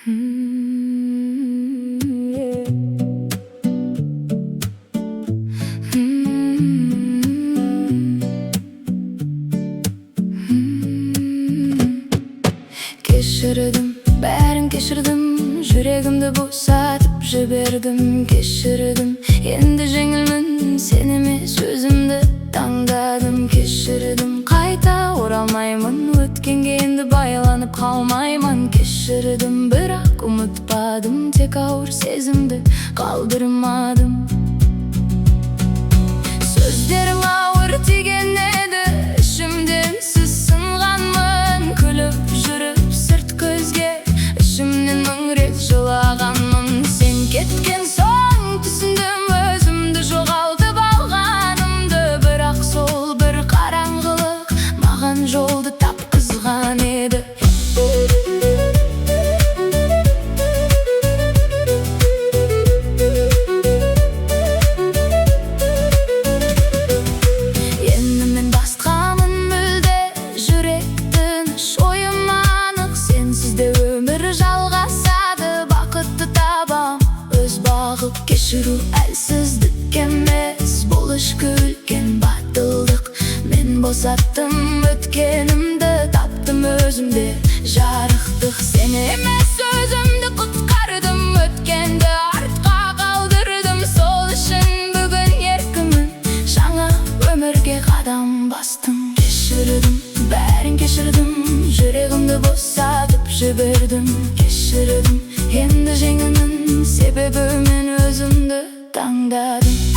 Yeah. Кешірдім, бәрін кешірдім. Жүрегімді босатып жібердім. Кешірдім, енді жеңілмін. Сен емес, өзімді таңдадым. Кешірдім, қайта оралмаймын. Өткенге енді байланып қалмаймын. Кешірдім, бірақ ұмытпадым. Тек ауыр сезімді қалдырмадым. Сөздерің ауыр тиген еді. Ішімде үнсіз сынғанмын. Күліп жүріп сырт көзге, ішімнен мың рет жылағанмын. Сен кеткен соң түсіндім өзімді жоғалтып алғанымды. Бірақ сол бір қараңғылық маған жолды тапқызған еді. Енді мен басқамын мүлде. Жүрек тыныш, ойым анық. Сенсіз де өмір жалғасады. Бақытты табам өз бағып. Кешіру әлсіздік емес, бұл ішкі үлкен батылдық. Мен босаттым өткенімді, таптым өзімде жарықтық. Сен емес, өзімді құтқардым. Өткенді артқа қалдырдым. Сол үшін бүгін еркінмін. Жаңа өмірге қадам бастым. Кешірдім, бәрін кешірдім. Жүрегімді босатып жібердім. Кешірдім, енді жеңілмін. Себебі мен өзімді таңдадым.